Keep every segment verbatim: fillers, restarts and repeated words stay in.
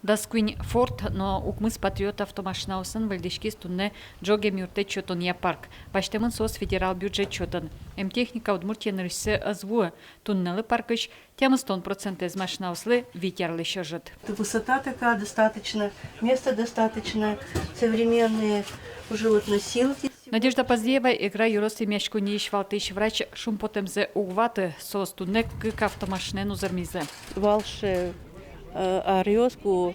Дас куинь Форд но укмыс Патриот автомашинаосын выльдӥськиз туннэ ӝог эмъюрттэт сётонъя парк. Басьтэмын соос федерал бюджет чотын. Эмтехника Удмуртие нырысьсэ ӧз вуы. Туннэлы паркысь тямыстон процентэз машинаослы вить арлэсь ӧжыт. Высота такая достаточно, места достаточно, современные уже вот носилки. Надежда Поздеева, Эгра ёрос эмъяськонниысь валтӥсь врач, шумпотэмзэ уг ваты, соос туннэ кык автомашинаен узырмизы. Вал сыӵе, э, аръёс, ку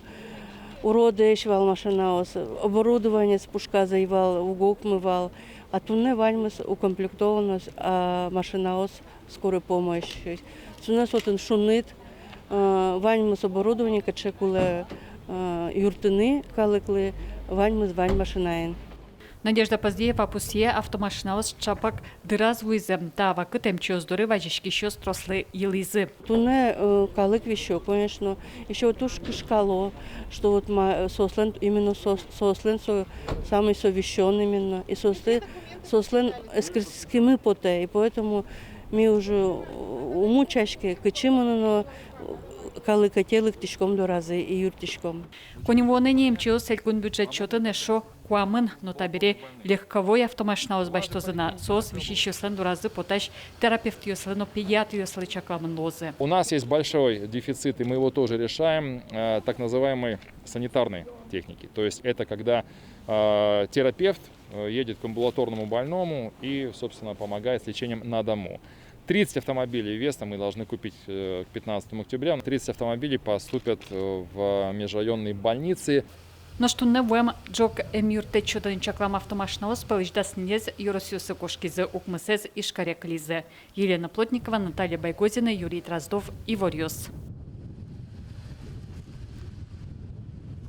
уродэсь вал машинаос, оборудованиез пушказы ӧй вал, уг окмы вал, а туннэ ваньмыз укомплектованность, а машинаос скорой помощь. Со но со отын шуныт, э, ваньмыз оборудование, кыӵе кулэ, э, юрттыны калыклы, ваньмыз вань машинаен. Надежда Поздеева пусъе, автомашинаос ӵапак дыраз вуизы. Та вакытэ эмчиос доры вазиськисьёс трослы йылӥзы. Туннэ, э, калык висё, конечно, ещё туж кышкало, что вот ма-, соослэн, именно соос-, соослэн со самый со висён именно, и соослы, соослэн эскерскемы потэ, и поэтому ми уже ум утчаське, кытчы мыноно калык ӧте лыктӥськом доразы и юрттӥськом. Коньывуонэ ни эмчиос элькун бюджет чотын эшшо куамын, но табере легковой автомашинаос басьтозы на, соос висисьёслэн доразы потӥсь терапевтъёслы но педиатръёслы чакламын луозы. У нас есть большой дефицит, и мы его тоже решаем, э, так называемой санитарной техники. То есть это когда, э, терапевт, э, едет к амбулаторному больному и, собственно, помогает с лечением на дому. Тридцать автомобилей Веста мы должны купить, э, к пятнадцатому октября. Тридцать автомобилей поступят, э, в межрайонные больницы. Нош туннэ вуэм ӝог эмъюрттэт сётонын чаклам автомашинаос пӧлысь дас ньылез ёросъёсы кошкизы, укмысэз Ижкаре кылизы. Елена Плотникова, Наталья Байгозина, Юрий Дроздов, «Иворъёс».